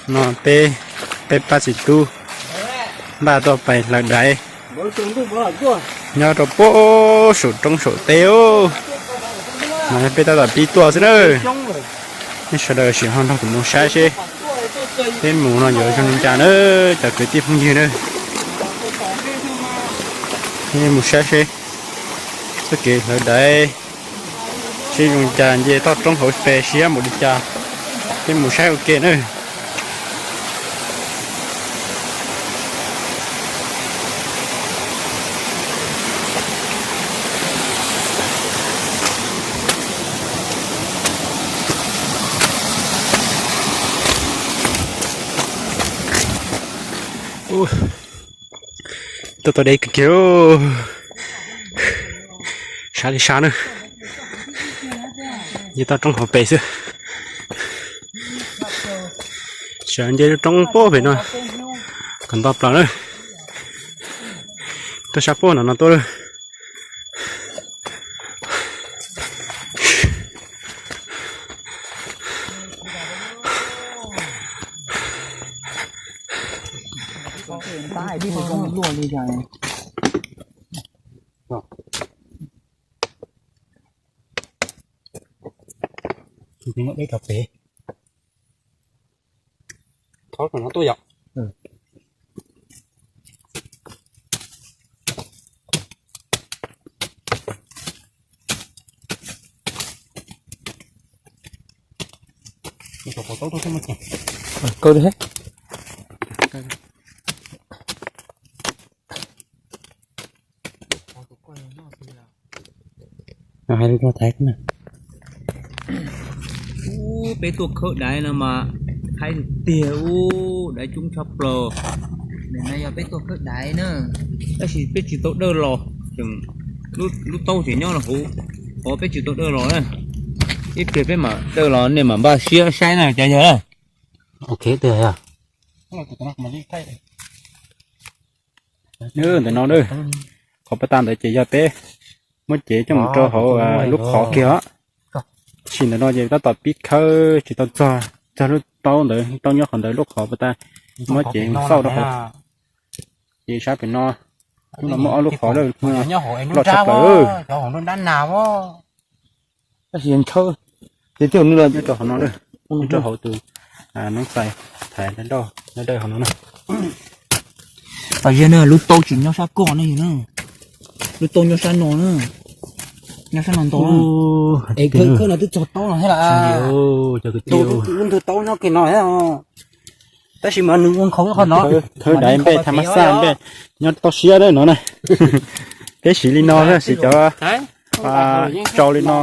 No peb, peb pab txiv tub npaj tuaj pais hlawv daiv nyob rau pem saum roob saum teb. No peb tab tom pib tuaj xwb na. Nej sawv daws sim ho nrog kuv mus saib seb peb mus no yuav zoo li cas na, cov kwv tij phooj ywg na. Peb mus saib seb txoj kev hlawv daiv seb zoo li cas, nce toj roob hauv pes siab npaum li cas. Peb mus saib ua ke na. Tuaj tau deb kawg kiag, sab li sab na. Nce toj roob hauv pes xwb. Sawv nce lub roob pem no kom nto plaws na. Tuaj sab pem no no tuaj lawm. Deb rau pem. Thov no tuaj yom. Kauj thiab. Hais li no thaiv na. Ub, peb tuaj khawb daiv no mas haib tiag, ub, daiv coob tshaj plaws. Nim no yog peb tuaj khawb daiv na, tab sis peb tsis tau dawj los, tseem, lub taub tseem nyob rau hauv, qhov peb tsis tau dawj los na. Ib pliag peb mam dawj los nej mam npaj siab saib na cov yawg. Ok, ntawm no, qhov pas tas ntawd ces yog peb muab cev coj mus rau hauv lub qhov kiag os. Sim ntawm no ces tab tom pib khawb tsis tau txog, txog lub taub ntawd, taub nyob qhov ntawd, lub qhov pas tas muab cev xauj rau hauv. Ces sab pem no, hnub no muaj ob lub qhov loj tshaj plaws. Tab sis ntshaw, ces nyob rau hauv no, nyob rau hauv tus noob xais thaiv dawj hauv no na. Pom yog na, lub taub tsis nyob sab ko ne, lub taub nyob sab no na, nyob sab no ntau. Es khawb no twb txog taub no thiab las. Lub ntug taub nyob kiag no thiab. Tab sis mas nws ua nkhaus qhov no. Khawb daiv npej thaj mab xaj npej nyob toj siab no na. Peb siv li no na, siv cov rau li no,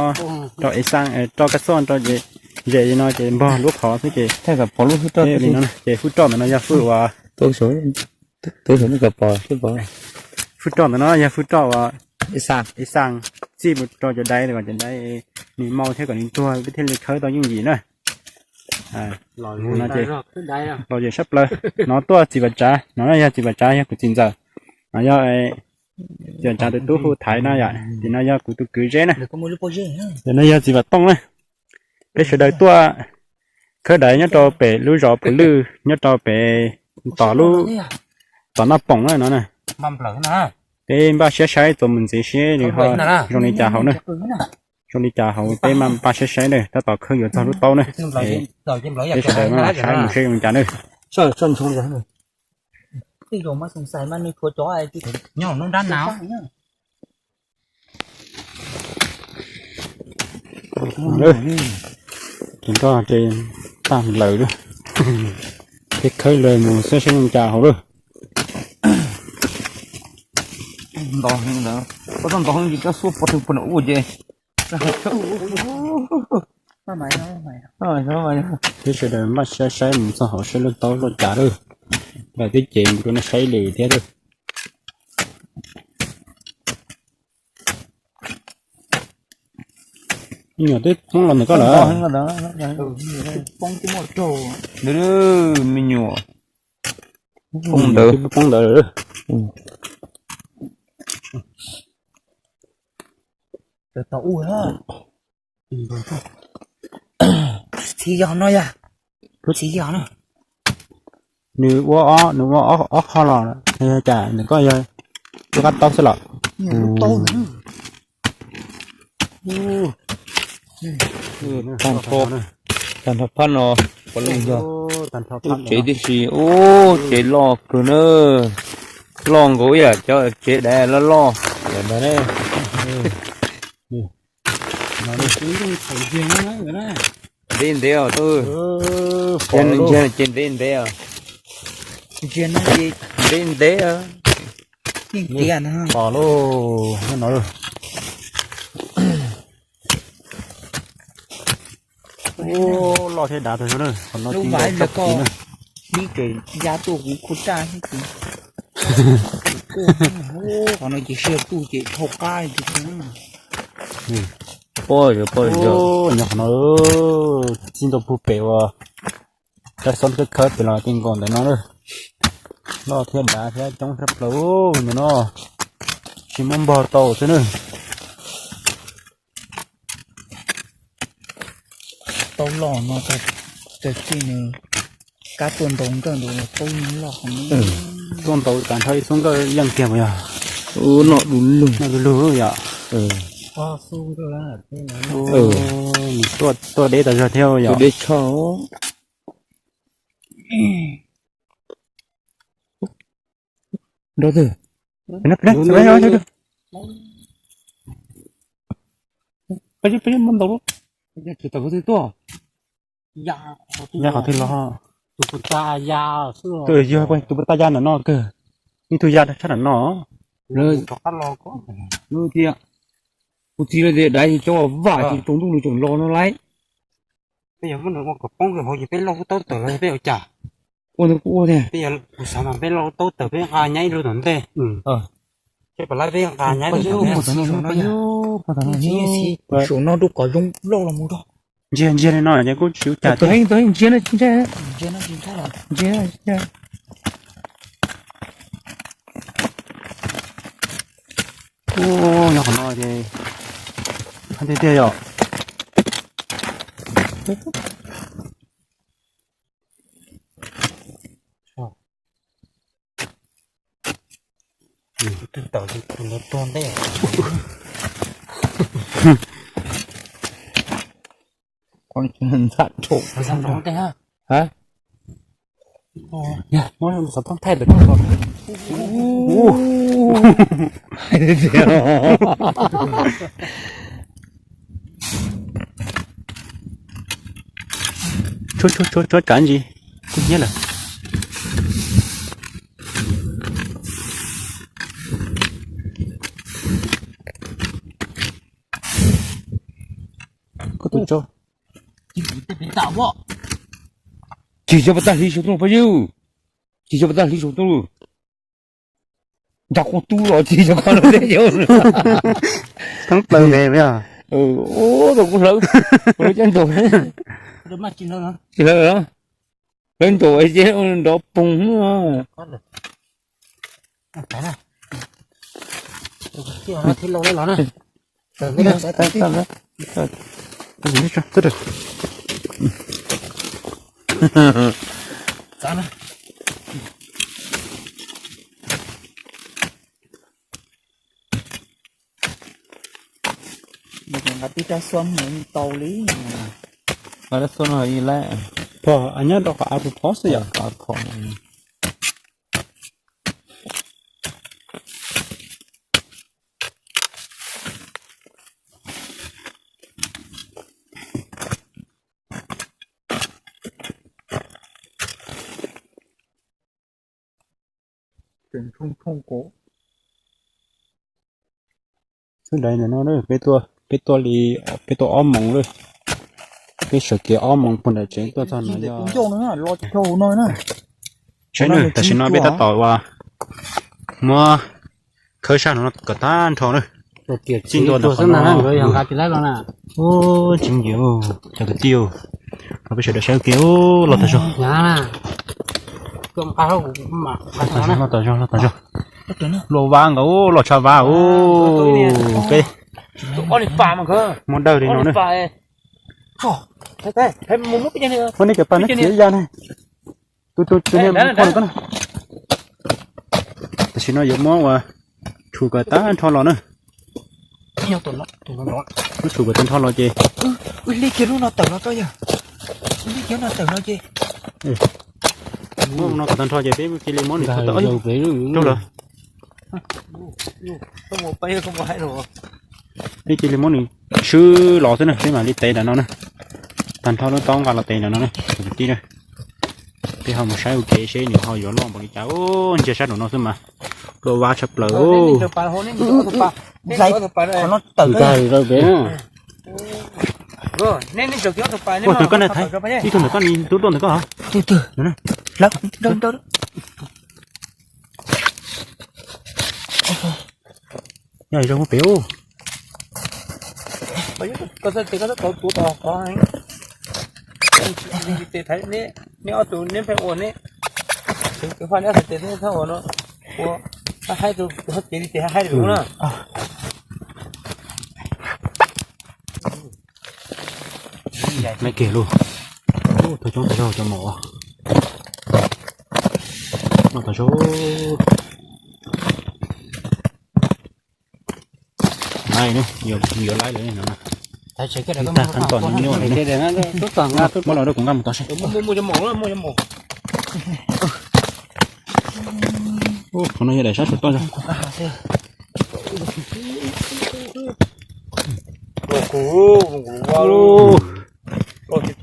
rau ev xaj, rau kab xoj, rau zes li no ces npog lub qhov xwb ces li no ces fwj roj ntawm no yog fwj uas, fwj roj ntawm no yog fwj roj uas ev xaj txij mus rau cov daiv kom cov daiv nws mau thiab kom nws tuag peb thiaj li khawb tau yooj yim na. Los yam sab plaws no tuaj txiv Vam Tsav, no yog txiv Vam Tsav yog kuv txiv ntxawm, no yog txiv Vam Tsav tus tub hu Thaiv no yom, ces no yog kuv tus kwv Zeb na. Ces no yog txiv Vam Tooj na. Peb sawv daws tuaj khawb daiv nyob rau pem lub zos Phuv Lwj nyob rau pem tom lub, tom Naj Poom na no na. Peb npaj siab saib txuas mus ntxiv seb nws ho zoo li cas hauv na. Zoo li cas hauv peb npaj siab saib na, tab tom khawb yuav txog lub taub na. Peb sawv daws saib mus seb zoo li cas na. Tus nroj ces tag lawm lawm. Peb khawb lawm mus saib seb zoo li cas hauv lawm. Nto heev ntawd, koj txhob nto heev ces koj xuab pov tw puag nram ub ces. Peb sawv daws npaj siab saib mus txog hauv saib lub taub loj cas lawm. Lawv twb cev mus rau nej saib lawm thiab lawm. Me nyuam twb poob los ntawm koj lawm. Me nyuam poob ntawd. Txiv yog no yog, txiv yog no. Nws ua ob, nws ua ob qho los, cas nws koj yog lub qab taub xwb los. Tag nrho phab no, yog tsev tib si, ub, tsev loj kawg na. Loj nkaus ib yam cov tsev dav loj loj ntag ne. Ntev ntev os, ntsiag ces ntev ntev os. Ntev ntev os. Loj thiab dav tag zog na, qhov no ces ya tuaj kuv khu raj thiab ces. Qhov no ces siab tuj ces dhau qab li tiag. Nyob qhov no txij ntua puag pem uas cov xob khawb khawb pem los ces nkaus ntawm no na. Loj thiab dav thiab coob sab plaws ntawm no, tsis muab npog tau xwb na. Taub loj no, tag kis nws kab tuaj ntaus nkawj ntaus taub loj. Tuaj ntaus tas nrho ib xub nkawj yeej kiag mas yog. Noj du lug, noj du lug yom. Tuaj deb tas zog thiab yom. Deb tshaj. Nrog twg? Peb muab ntaus lub, tsis tau twg tuaj. Ya qhov twg los? Tus puas tag ya ntawm no kawg. Ib tug ya sab ntawm no. Lawv tias kuv txiv lawv tias daiv tsis tso vam tsis tsaus ntuj nws tseem los no lauj. Peb yog muab nws ua kom poob hauv ces peb lauj lub taub tawm los peb ua cas? Ua ntawd kuj ua tiag. Peb yog kuv xav mas peb lauj lub taub tawm peb nqa nyaib rau tom ntej. Peb pom lawv peb nqa nyaib rau tom ntej. Saum no rau kom zoo loj los mus rau. Ntsiag ntsiag li no ces kuj tsis ua cas thiab. Ntsia, ntsia, ntsia. Nyob qhov no ces tiag tiag yom. Twb tawm tus no tuag ntej. Ntxham rau. Muab xov tooj thaij pem no. Tshuab tshuab tshuab tsam ntsis, kub hnyiab lawm. Koj tus tso. Cig cov pas tag hliv saum tub phooj ywg. Cig cov pas tag hliv saum tub. Nrag qub tub los cig cov qhov no thiab. Thaub plaws nqes. Tau kuv hlawv, kuv hlawv cov ntaus. Tsis hlawv los? Hlawv ntaus ces nrov poog. Nqa tib rab xuab mus tau li. Rab xuab no ib lab. Pog, nyob rau qhov av pog xwb yom. Xub dais ntawm no peb tuaj, peb tuaj li, peb tuaj ob moos lawm. Peb sawv kev ob moos puag nram tsev tuaj txog no yog. Tam sim no peb tab tom ua muab khawb sab no kom tag nrho na. Txij ntua ntawm qhov no. Tsis nce, cov kwv tij, peb sawv daws saib ua ke, loj tas zog. Loj tas zog, loj tas zog. Luaj vab nkaus, loj tshaj vab. Peb muab dawj li no na. Muab nej cov pas no txiav ya ne. Tus tus tus niag poj no. Tam sim no yuav muab ua tshum kom tag nrho los na. Muab tshum kom tag nrho los ces, li kiag lub no tawm los koj yog, li kiag no tawm los ces, muab no kom tag nrho ces peb cia li muab nws tawm rau lawm. Peb cia li muab nws swb los xwb na, peb mam li tev nram no na. Tag nrho lub taub nqa los tev nram no na. Tus kwv tij na, peb ho mus saib ua ke seb nws ho yuav loj npaum li cas. Ntsia sab nraum no xwb mas luaj vab tshaj plaws. Ua ntawm koj na Thaib, ib tug ntawm koj li tub tuaj ntawm koj. Yog zoo pem ub. Neb ob tug neb pheej ua neb, tus kwv Faj neb ob tug tes neb txhob ua no, ua haib tus kev li tes haib li na. Neb kiag lauj, thawj coob tag zog cov maum no tas zog. Laib, yuav laib lawm no. Tag kheej tom nyob nyob lawm. Muab los rau kuv nqa mus tod seb. Qhov no yog daim sab saum toj zog.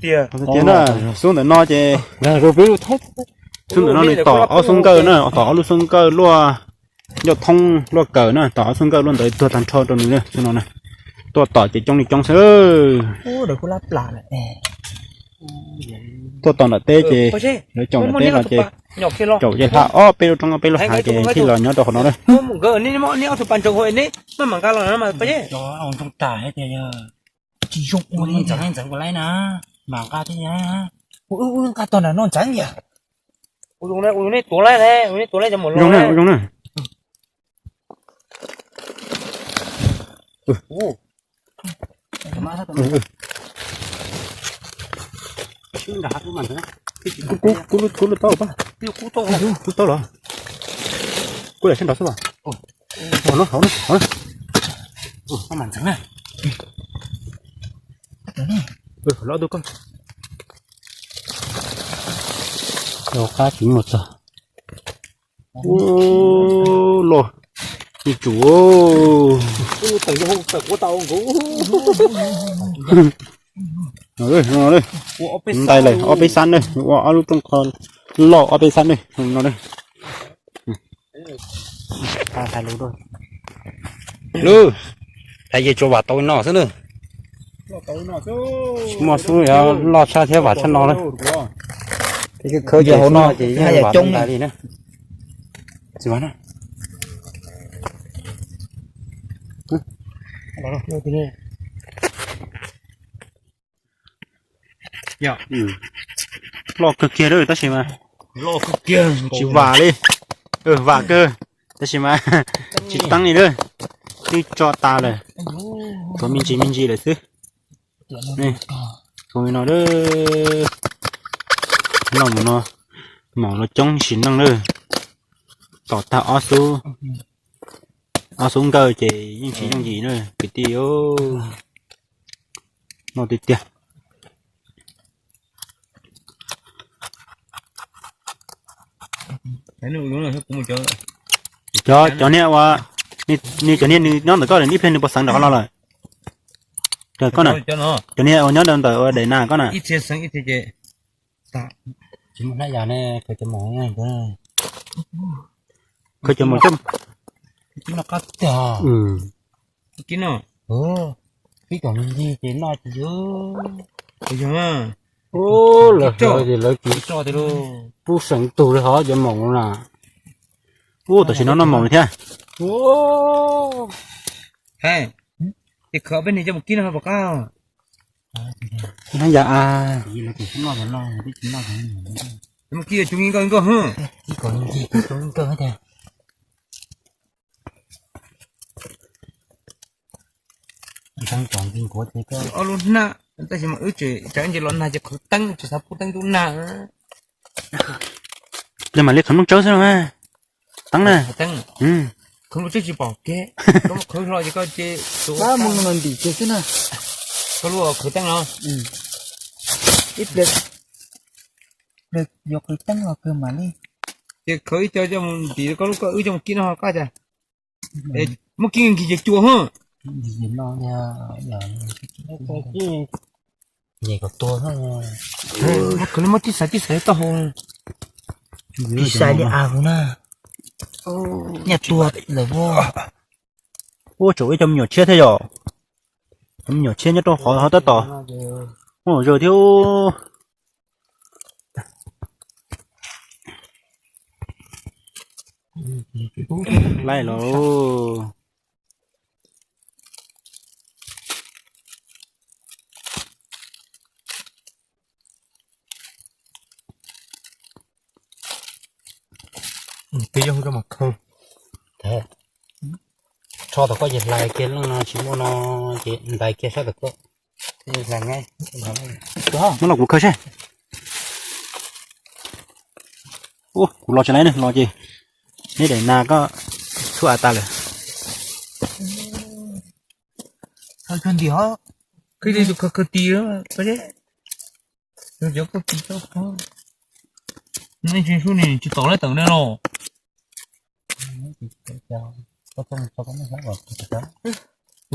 Tiag na, xub ntawm no ces, xub ntawm no nws tom ob xub nkawj na, tom ob lub xub nkawj luaj ncauj thoob luaj kawm na, tom ob xub nkawj luaj ntawd tuag tag nrho rau nws xwb no na. Tuaj tom ces coob li coob xwb. Tuaj tom nram teb ces lawv caum nram teb los ces caum ces hla ob peb lub roob ob peb lub hav ces thiaj los nyob rau qhov no na. Tsis zoo ua li ntxeev ntxeev ua laib na, mas nqa thiab. Nqa tog nram no ntxeev yam. Ua zoo na, ua zoo na. Kub lub taub, kub lub taub los. Kub daim sab nraud xwb los. Hauv no, hauv no, hauv no. Los tub koj. Rau qab tsis muaj txog. Loj ib tsum. Ntais lawm ob peb xab na, ua ob lub rooj qho loj ob peb xab na no na. Lub, hais ces tsuas vam tau no xwb na. Tsis muaj xub yog loj tshaj thiab vam tshaj no na. Khawb ces hauv no ces yeej vam tau li na. Tsis vam na. Loj kawg kiag tab sis mas tsis vam li. Vam kawg tab sis mas tsis teeb li lawm. Twb tso tas lawm, tuav me ntsis me ntsis lawm xwb. Tus no, noj mus no, maum los coob sim neej lawm. Tom tag ob xub, ob xub nkawj ces yeej tsis yooj yim na kwv tij. Noj tiag tiag. Cov, cov niag ua, nws cov niag nws nyob ntawm koj lawm ib pliag nws puas xeev ntawm qhov no lawm? Koj na, cov niag ua nyob ntawm ua daim na koj na. Tsis muaj hnab yas ne, khaws cov maum, khaws cov maum coj. Pib kom nws ncig ces noj tsis yog. Lawv ces lawv pub seem tug li hov cov maum na. Ub, tam sim no noj maum li thiab. Ces khawv peb niag coj mus kib no pom qab. Hnab yas a. Mus kib cov nkauj nkauj. Ob lub hnab, tab sis mas wb tseem tsam ntsis los nag ces qhwv teeb tsis xav pub teeb tub nag. Yog mam li qhwv nplooj tsawb xwb no mas. Teeb na. Qhwv nplooj tsawb tsis pom kev. Koj mus qhwv hlo ces koj ces mus ntim kiag xwb na. Koj lub qhwv teeb no. Ib pliag, pliag yuav qhwv teeb los kawg mam li. Ces khawv ib co coj mus ntim koj lub, koj wb coj mus kib no ho qab cas. Muab kib nkig ces cua hos. Nyem kom tua. Muab khawv li muab tib xaiv tib xaiv taub hau. Tib xaiv li a kuv na. Nyaj tua lawm. Ua tsaum ib co me nyuam tshiab thiab yom. Cov me nyuam tshiab nyob rau qhov ho tab tom muaj zaws thiab. Laij los. Peb yog hu rau mas khaws. Tsho tom koj ces hlais kiag leej no tsis muaj no ces ntais kiag sab tom koj. Muab los kuv khaws seb. Ua kuv los tsis laiv ne, los ces neb daim nas koj tshuab tas lawm. Khaws tus ntim hov, khaws tus khaws tis, cov koj tis, nej tsis sub ni tsis tom lawv tawm ne los. Tus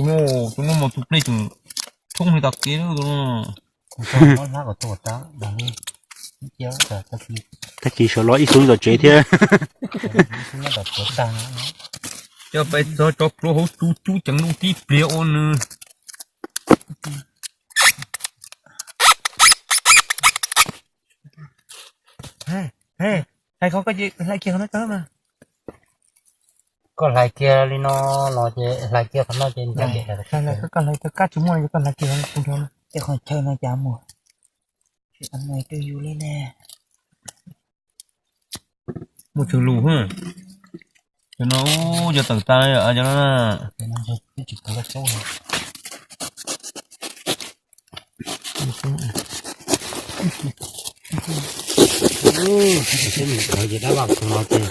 no, tus no mas tus ple tseem thoob li tas kev na tus no. Tag kis sawv los ib xub tom tsev thiab. Coj pais txog cov pluav hauv cub cub ceev lub tib pliag ua nws. Hlais kiag qhov no, koj hlais kiag li no los ces hlais kiag qhov no ces nco, koj hlais tau kab tsis muaj ces koj hlais kiag qhov no, tej qhov chaw no cas mus. Tsis tau mus rau yus li ne. Muaj tsw lus, cov no cov tawm tas cov no. Ces dab vaj khov no ces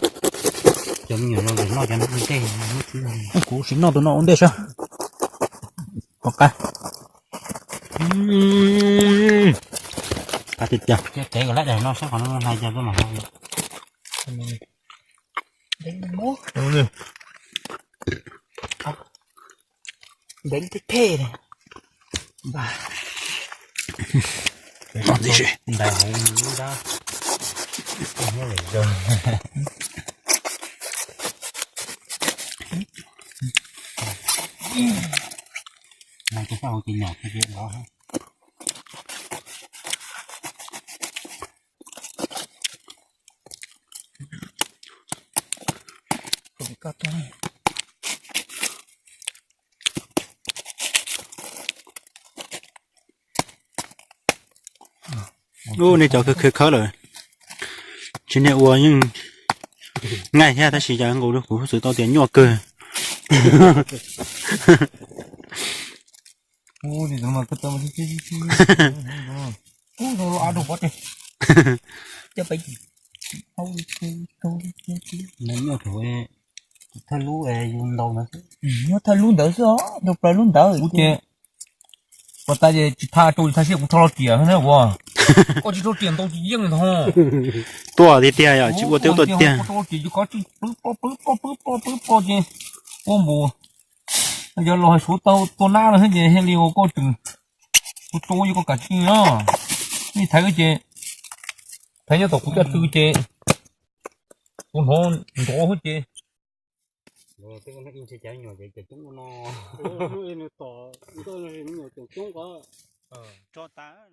cov me nyuam no noj cov no ua ntej. Kuv sim noj tus no ua ntej saib. Pom qab. Qab tiag tiag. Cov tev kom lab daim no saib qhov no hlais cas koj mam hlais. Ntev thiab thiab. Ntais hauv lub dab. Nais cov sab hauv ces nyom kawg los. Ub, nej cov khawb khawb khawb lawm, tsis niaj ua yeej ngaij thiab tab sis yog nkaus kuv xav tau tias nyuaj kawg. Thawj lub, nyob thawj lub ntawd xwb os, nrog plaws lub ntawd. Ua tas ces tsis tha rau tsis tha siab kuv rho los riam na ua. Koj tsis rho riam ntau tsis yeej ntag. Tuaj tiag tiag yom, tsis ua tiag tuaj tiag. Rho riam yus qhov tsis pw po pw po pw po pw po ces ua npaum yog los hais suav tau tua nab no xwb ces thiaj li ua koj tseem ua rau yus koj kam tsis no. Nej thaiv ces thaiv nyob tom kuv caj tw ces ua hnov nrov xwb ces. Tso tas.